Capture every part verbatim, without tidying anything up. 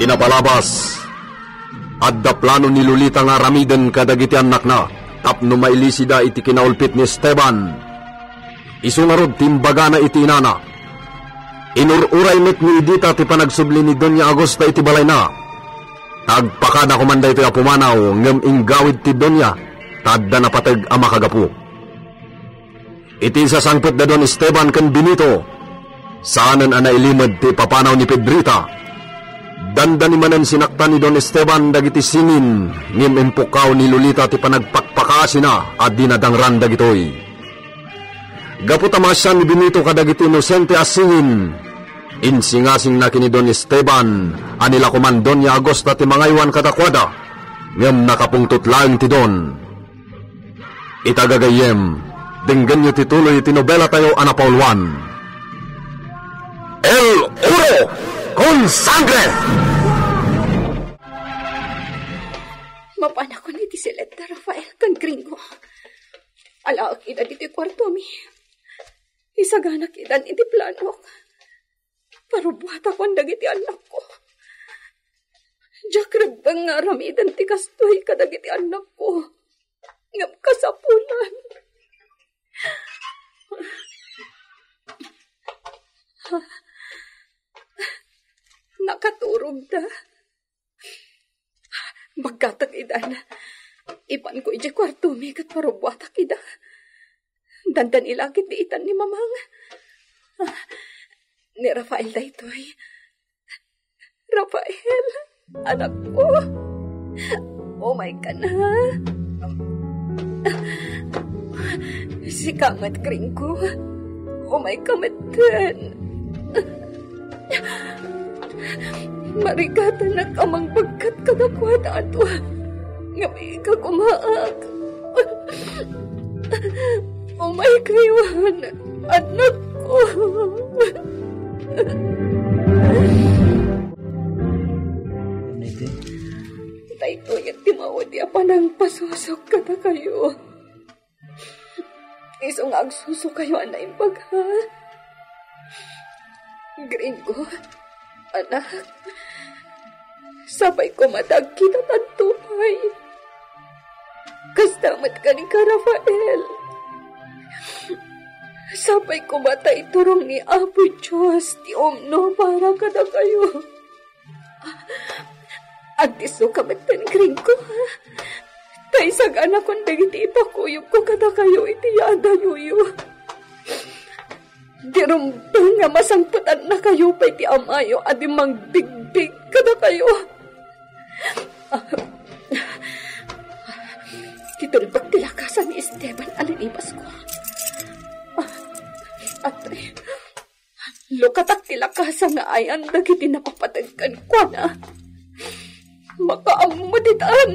Iti napalabas, adda plano ni Lolita nga aramiden kadagiti annakna tapno mailisida iti kinaulpit ni Esteban. Isu ngarud ti imbagana iti inana. Inur-uray met ni Edita ti panagsubli ni Doña Augusta iti balayna. Agpakada koman daytoy a pumanaw ngem inggawid ti Doña ta adda napateg a makagapu. Iti sasangpet da Don Esteban ken Benito, saanen a nailimed ti ipapanaw ni Pedrita. Dandani manen sinaktan ni Don Esteban dagiti singin, ngem impukkaw ni Lolita ti panagpakpakaasina a dinadangran dagitoy. Gapu ta maasian ni Benito kadagiti inosente a singin, insingasingna ken ni Don Esteban a ni la koman Doña Augusta ti mangaywan kadakuada, ngem nakapungtot laeng ti Don. Ita gagayyem, denggenyo ti tuloy ti nobelatayo a napauluan, El Oro con Sangre! Mapanakon iti siled da Rafael ken Gringo. Alaek ida ditoy kuartomi. Isaganak idan iti planok. Parubbuatakon dagiti annakko. Diak rebbeng nga aramiden ti kastoy kadagiti annakko. Ngem kasapulan. Nakaturogda. Baggatak idan. Ipanko idiay kuartomi ket parubbuatak ida. Dandani la ketdi itan ni Mamang. Ah, ni Rafael daytoy. Rafael, anakko. Umayka na. Sika met, Gringo. Umayka metten. Marigatanak a mangbagkat kadakuada, Atua. Ngem ika kumaak. Umaykayon, annakko. Daytoy ti maudi a panangpasusok kadakayo. Isu nga agsusukayo a naimbag, ha? Gringo, anak, sapay koma ta agkita tanto pay. Kasta met ken ika, Rafael. Sapay koma ta iturong ni Apo Dios ti umno para kadakayo. Agdisso ka metten, Gringo, ha? Ta isaganakon dagiti ipakuyogko kadakayo iti yaadayoyo. Di rumbeng nga masangpetannakayo pay ti amayo a di mangbigbig kadakayo. Ti tulbek ti lakasan ni Esteban a nalibasko. Atay, lukatak ti lakasa nga ayan dagiti napapateg kenkuana. Makaammo ditan.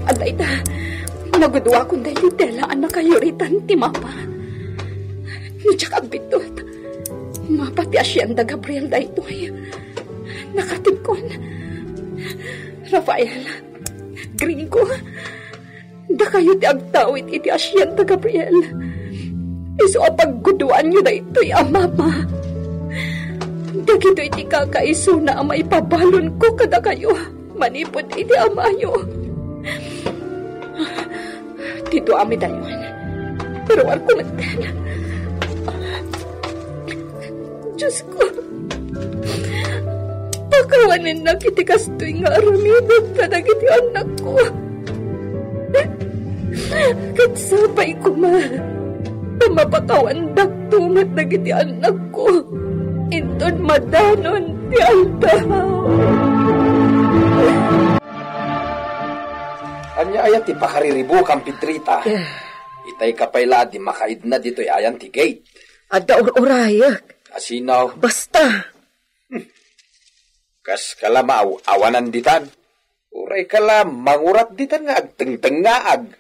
Adda ita, naguduakon daytoy tela a nakayuritan ti mapa. No diak agbiddut, mapa ti Hacienda Gabriel daytoy. Nakatibkon. Rafael, Gringo, dakayo ti agtawid iti Hacienda Gabriel. Isu a pagguduanyo daytoy a mapa. Dagitoy ti kakaisuna a maipabalonko kadakayo manipud iti amayo. Ti duami dayon, pero arko metten. Diosko, pakawanennak iti kastoy nga aramidek kadagiti annakko. Ket sapay koma ta mapakawandakto met dagiti annakko inton madanon ti aldaw. Ania aya ti pakariribukam, Pedrita? Eh. Itay ka pay la a di makaidna ditoy ayan ti gate. Adda ur-urayek. Asino? Basta. Hmm. Kas ka la maaw-awanan ditan. Uray ka la mangurat ditan nga agtengtengngaag.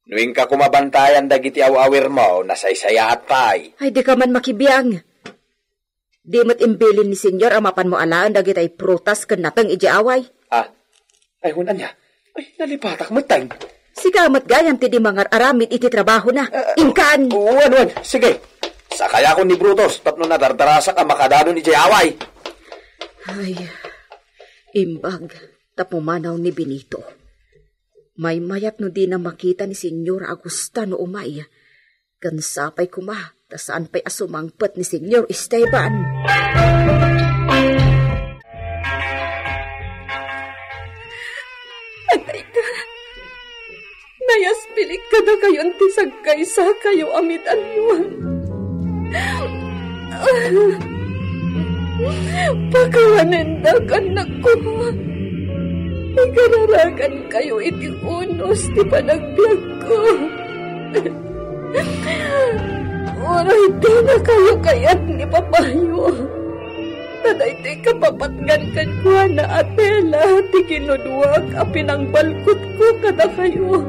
No inka koma bantayan dagiti aw-awirmo, nasaysayaat pay. Ay, di ka man makibiang. Di met imbilin ni Senyor a mapanmo alaen dagitay prutas ken nateng idiay away. Ah, ay, hun, ania? Ay, nalipatak metten. Sika met gayam ti di mangar-aramid iti trabahona. Ah, inkan! Wen, wen. Sige. Sakayakon ni Brutus tapno nadardarasak a makadanon idiay away. Ay, imbag ta pumanaw ni Benito. Maymayat no dina makita ni Señor Agusta no umay. Ken sapay koma ta saan pay a sumangpet ni Señor Esteban. Anayka, nayaspilik kadakayon ti sagkaysakayo a medalyon. Pakawanendak, annakko. Ikararagankayo iti unos ti panagbiagko. Uray dinakayo kayat ni papayo. Ta daytoy kapapatgan kenkuana a tela ti kinuduak a pinangbalkotko kadakayo.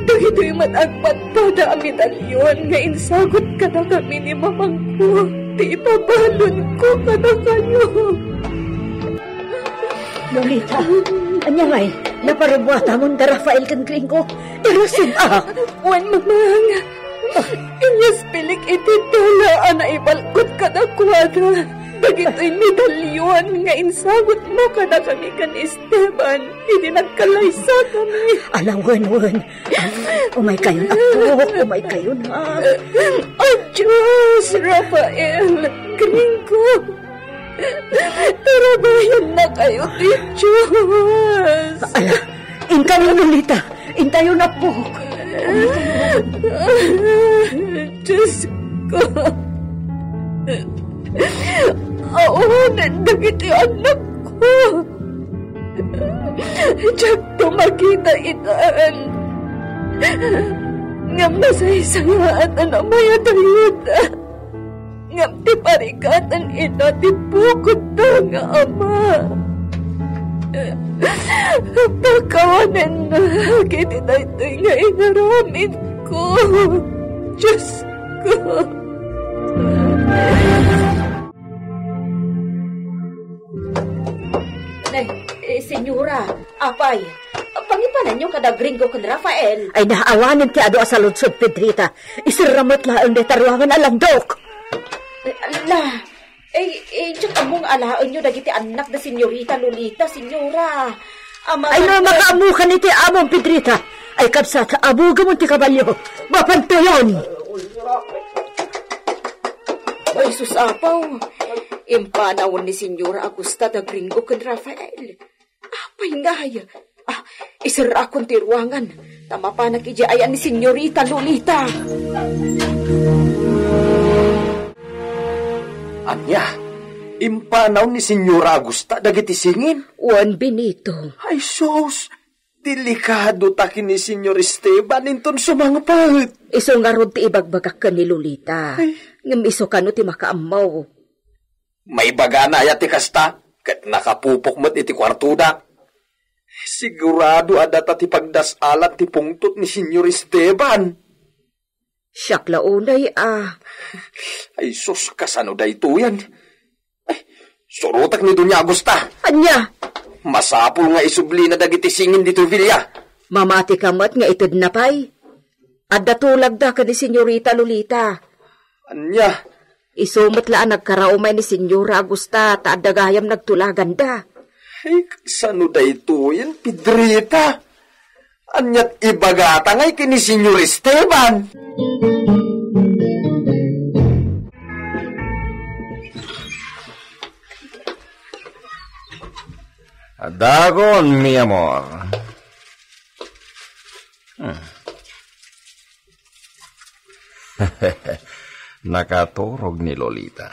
Dagitoy met agpadpada a medalyon nga insagut kadakami ni mamangko ti ipabalonko kadakayo. Lolita, ania ngay, naparubuatamon da Rafael ken Gringo? Irasib a! Wen, mamang, inyas pilik iti tela a naibalkot kadakuada dagitoy medalyon nga insagutmo kadakami ken Esteban idi nagkalaysakami. Ala, wen, wen. Umaykayon, apo. Umaykayon, ha? Adios, Rafael, Gringo. Tarabayannakayo ti Dios. Ala, inkayon, Lolita. Intayon, apo. Dios ko. Awanen dagiti annakko. Diakto makita itan. Ngem nasaysayaat a namayatayuda. Ngem ti parikatan ita ti bukodda nga ama. Pakawanennak iti daytoy nga inaramidko. Dios ko. Nay, eh, senyora, apay, pangipananyo kada Gringo ken Rafael? Ay, naawanen ti adu a saludsod, Pedrita. Iserra met laeng dayta ruangan a landok. Eh, ala, eh, eh, diak ammo nga alaenyo dagiti annak da Senyorita Lolita, senyora. Ama, ay, no, makaammokan iti amom, Pedrita. Ay, kabsat, abugamon ti kabalio. Mapantayon! Ay, sus, apaw. Impanaw ni Senyora Agusta da Gringo ken Rafael. Apay ngay? Ah, iserrakon ti ruangan. Ta mapanak idiay ayan ni Senyorita Lolita. Ania? Impanaw ni Senyora Agusta dagiti singin? Wen, Benito. Ay, sus! Delikado ta ken ni Senyor Esteban inton sumangpet. Isu ngarud ti ibagbagak ken ni Lolita. Ay. Ngem isu kano ti makaammo? Maibagana aya ti kasta, ket nakapupok met iti kuartoda. Sigurado a data ti pagdas-alan ti pungtot ni Senyor Esteban. Siak la unay a. Ay, sus, kasano daytoyen? Ay, surotek ni Doña Agusta. Ania? Masapul nga isublina dagiti singin ditoy villa. Mamati ka met nga itedna pay. Adda tulagda ken ni Senyorita Lolita. Ania? Isu met la a nagkaraumay ni Senyora Agusta ta adda gayam nagtulaganda. Ay, kasano daytoyen, Pedrita? Aniat ibagata ngay ken ni Senyor Esteban? Dagon, mi amor. Hmm. Nakaturog ni Lolita.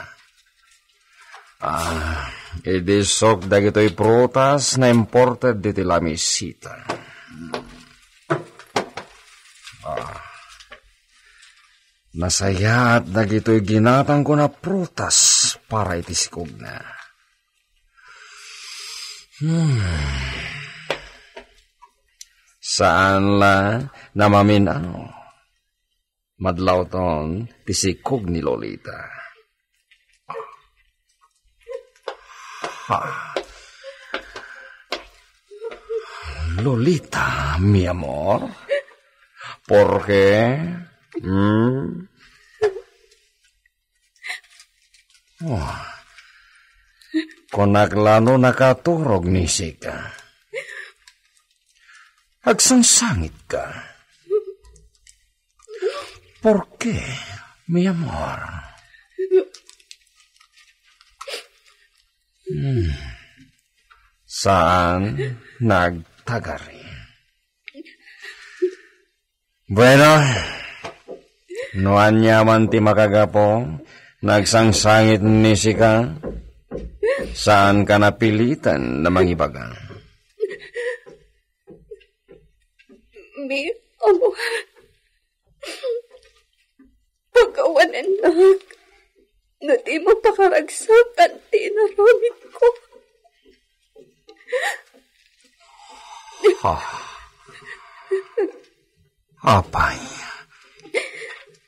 Ah, idi sok dagitoy prutas na imported diti Lamisita. Ah, nasayaat dagitoy ginatangko a prutas para iti sikogna. Hmm. Saan la a mamin-aw. Madlawton ti sikog ni Lolita. Ha. Lolita, mi amor. Por qué? Hmm? Oh, kunak la no nakaturog ni Sika. Agsangsangitka. ¿Por qué, mi amor? Hmm. Saan nagtagari. Bueno, no ania man ti makagapu, nagsangsangit ni Sika, saanka napilitan na mangibaga. Mi amor, pakawanennak no dimo pakaragsakan ti inaramidko. Ah. Apay,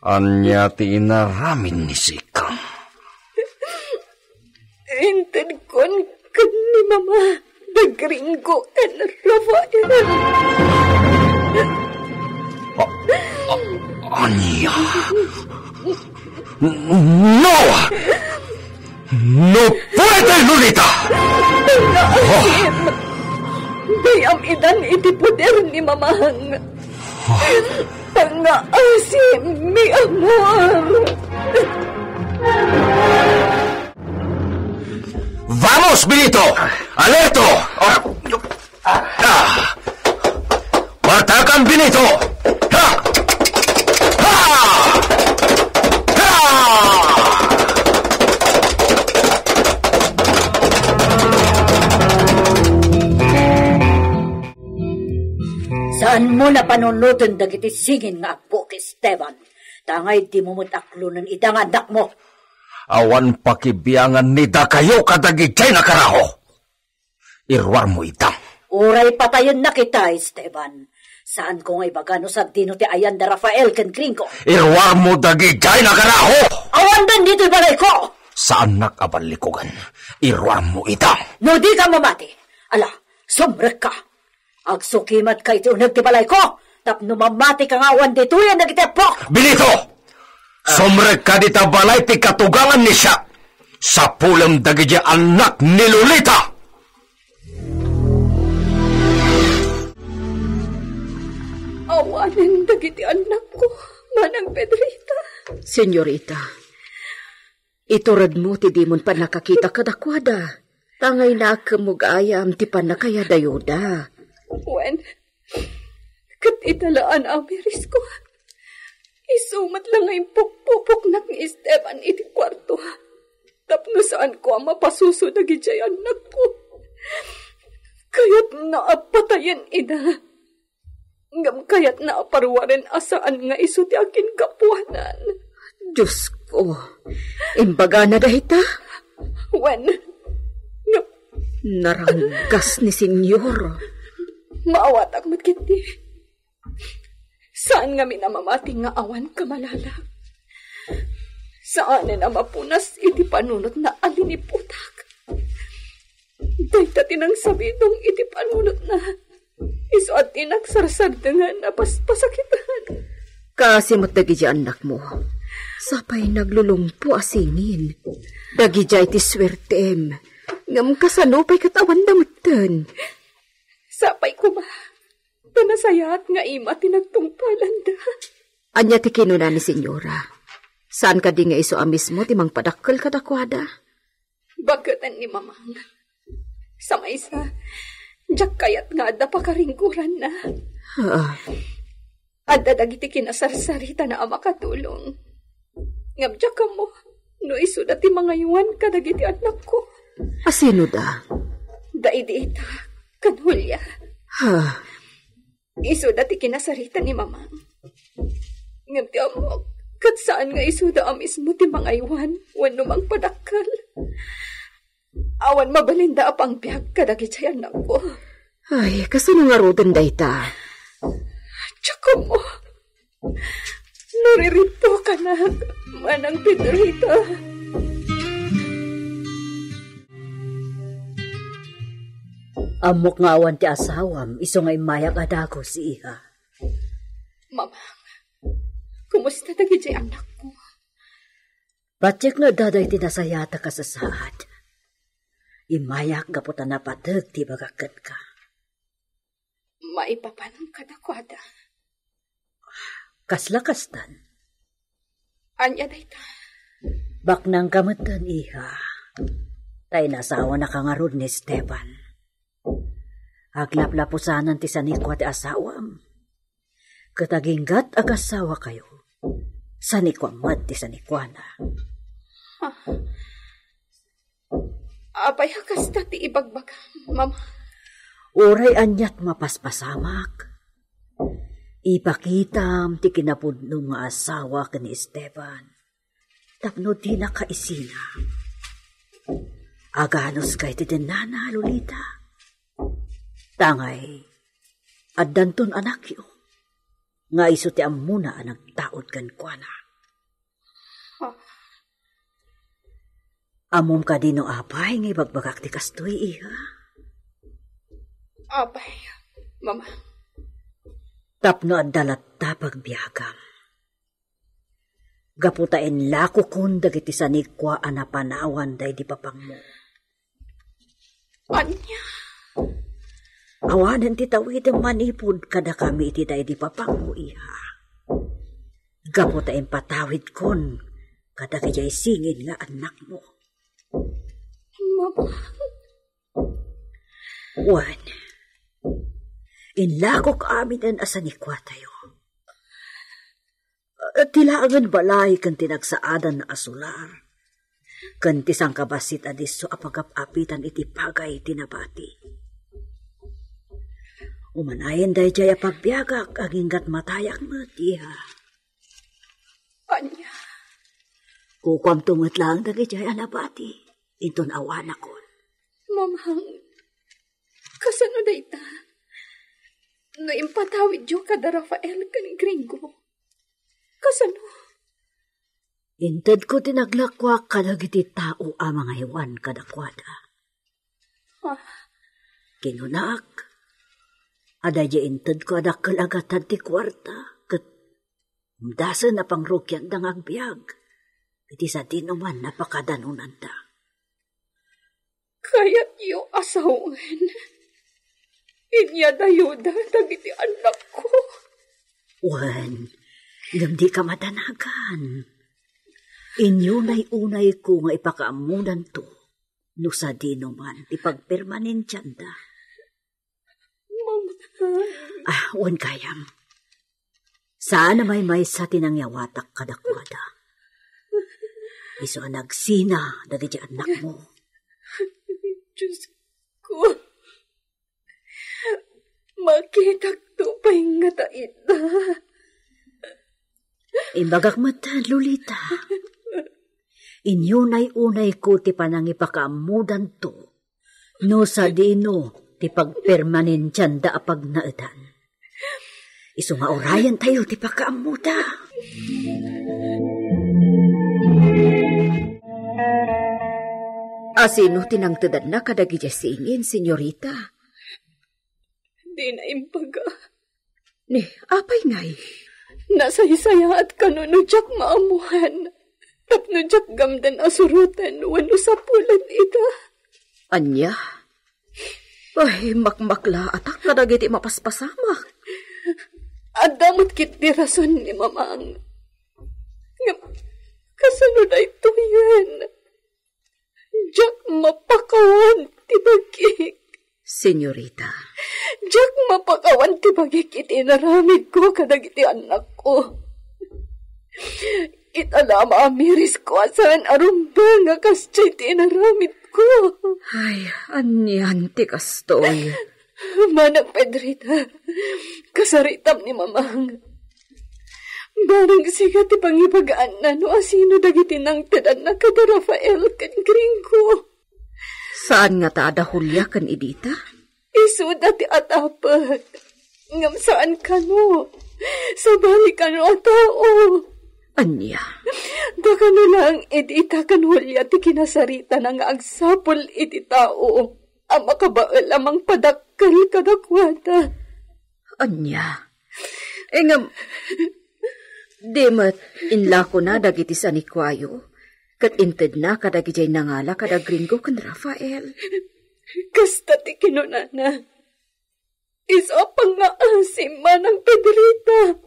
ania ti inaramid ni Sika? Intedkon ken ni Mama da Gringo ken Rafael. A-, a-, ania? No! No puede, Lolita! Pangngaasim! Dayam idan iti poder ni Mamang. Pangngaasim, mi amor! Vamos, Benito! Alerto! Ah! Patakam, Benito! Ha! Ha! Ha! Saanmo a panunoten dagiti singin nga abbok, Esteban. Tangay dimo met aklonen ida nga annakmo. Awan pakibiangan ni dakayo kadagidiay nakaraho. Iruarmo ida. Uray patayennak ita, Esteban. Saanko nga ibaga no sadino ti ayan da Rafael ken Gringo. Iruarmo dagidiay nakaraho! Awan ditoy balayko! Saannak a ballikugan. Iruarmo ida. No dika mamati, ala, sumrekka. Agsukimatka iti uneg ti balayko, tapno mamatika nga awan ditoyen dagiti abbok. Benito! Sumrekka dita balay ti katugangan ni Siak. Sapulem dagiti annak ni Lolita. Awanen dagiti annakko, Manang Pedrita. Senyorita, ituredmo ti dimon pannakakita kadakuada. Tangay nakem mo gayam ti pannakayadayoda. Wen, ket ita la a naamirisko. Isu met la nga impupupoknak ni Esteban iti kuarto. Tapno saanko a mapasuso dagidiay annakko. Kayatna a patayen ida. Ngem kayatna a paruaren a saan nga isu ti akingapuanan. Diosko, imbagana dayta? Wen, ngem naranggas ni Senyor. Maawatak met ketdi. Saan ngamin a mamati nga awan kamalala. Saanen a mapunas iti panunotna a liniputak. Dayta ti nangsabidong iti panunotna. Isu a ti nagsarsardengan a paspasakitan. Kaasi met dagiti annakmo. Sapay naglulumpo a singin. Dagidiay ti suertem. Ngem kasano pay ket awan da metten? Sapay koma. Ta nasayaat nga ima ti nagtungpalanda. Ania ti kinuna ni Senyora? Saan kadi nga isu a mismo ti mangpadakkel kadakuada? Baketen ni Mamang. Sa maysa, diak kayat nga adda pakaringgoranna. Ah. Adda dagiti kinasarsaritana a makatulong. Ngem diak ammo no isuda ti mangaywan kadagiti annakko. Asino da? Da idi ita, ken Julia. Ha? Isuda ti kinasarita ni Mamang. Ngem ti ammok, ket saan nga isuda a mismo ti mangaywan wenno mangpadakkel. Awan mabalinda a pangbiag kadagiti annakko. Ay, kasano ngaruden dayta? Diak ammo. Naririptokanak, Manang Pedrita. Ammok nga awan ti asawam, isu nga immayak a dagus, iha. Mamang, kumusta dagiti annakko? Patiekna dayta ti nasayaat a kasasaad. Immayak gapu ta napateg ti ibagak kenka. Maipapanam kadakuada. Kasla kastan? Ania dayta? Baknangka metten, iha. Ta inasawanaka ngarud ni Esteban. Aglaplapusanan ti sanikua ti asawam. Ket aginggat agasawakayo, sanikuam met ti sanikuana. Ah. Apay a kasta ti ibagbagam, Mama? Uray aniat mapaspasamak, ipakitam ti kinapudno nga asawa ken ni Esteban tapno dinaka isina. Aganuska iti dennana, Lolita. Tangay, addanton anakyo nga isu ti ammona a nagtaud kenkuana. Ammom kadi no apay nga ibagbagak ti kastoy, iha? Apay, Mama? Tapno adda latta pagbiagam. Gapu ta inlakokon dagiti sanikua a napanawan daydi papangmo. Ania? Awanen ti tawidem manipud kadakami iti daydi papangmo, iha. Gapu ta impatawidkon kadagiti singin nga annakmo. Mama. Wen, inlakok aminen a sanikuatayo. Ti laengen balay ken ti nagsaadan a solar, ken ti sangkabassit a disso a pagap-apitan iti pagay ti nabati. Umanayen daydiay a pagbiagak aginggat matayak met, iha. Ania? Kukuamto met laeng dagidiay a nabati inton awanakon. Mamang, kasano dayta? No impatawidyo kada Rafael ken Gringo, kasano? Intedko ti naglakuak kadagiti tao a mangaywan kadakuada. Ah. Kinunak, adda intedko a dakkel a gatad ti kuarta, ket umdasen a pangrugianda nga agbiag iti sadinoman a pakadanonanda. Kayatyo a sawen? Inyadayoda dagiti annakko. Wen, ngem dika madanagan. Inyunay-unayko nga ipakaammodanto no sadinoman ti pagpermanentianda. Mama. Ah, wen gayam. Saan a maymaysa ti nangyawatak kadakuada. Isu a nagsina dagiti annakmo. Diosko. Makitakto pay ngata ita. Imbagak met, Lolita. Inyunay-unayko ti panangipakaammodanto no sadino ti pagpermanentianda a pagnaedan. Isu nga urayentayo ti pakaammoda. Asino ti nangtedanna kadagiti singin, senyorita? Dina imbaga. Ni, apay ngay? Nasaysayaat kano no diak maammoan. Tapno diak gamden a suroten wenno sapulen ita. Ania? Ay, makmaklaatak kadagiti mapaspasamak. Adda met ketdi rason ni Mamang. Ngem, kasano daytoyen? Diak mapakawan ti bagik. Senyorita. Diak mapakawan ti bagik iti inaramidko kadagiti annakko. Ita la a maamirisko a saan a rumbeng a kasdiay ti inaramidko. Ay, anian ti kastoy? Manang Pedrita, kasaritam ni Mamang. Barang sika ti pangibagaanna no asino dagiti nangtedanna kada Rafael ken Gringo. Saan ngata a da Julia ken Edita? Isuda ti atapek. Ngem saan kano. Sabali kano a tao. Ania? Da kano laeng Edita ken Julia ti kinasaritana nga agsapul iti tao a makabael a mangpadakkel kadakuada. Ania? Ngem, di met inlakona dagiti sanikuayo ket intedna kadagijay nangala kad agringo ken Rafael. Kasta ti kinunana. Isu a pangngaasim manang Pedrita.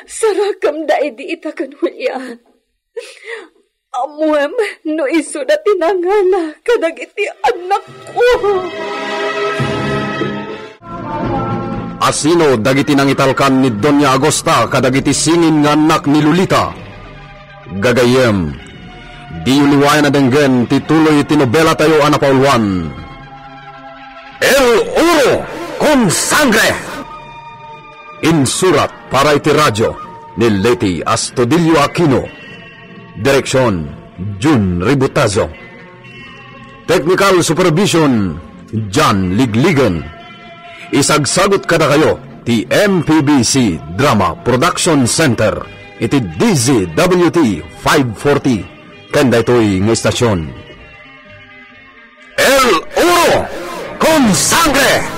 Sarakemda idi ita ken Julian. Ammoem no isuda ti nangala kadagiti annakko. Asino dagiti nangitalkan ni Doña Agosta kadagiti singin nga annak ni Lolita? Gagayyem, diyo liwayan a denggen ti tuloy ti nobelatayo a napauluan, El Oro con Sangre. Insurat para iti radio ni Leti Astudillo Aquino. Direksyon, Jun Ributazo. Technical supervision, John Ligligan. Isagsagut kadakayo ti M P B C Drama Production Center iti D Z W T five forty ken daytoy nga istasyon. El Oro con Sangre!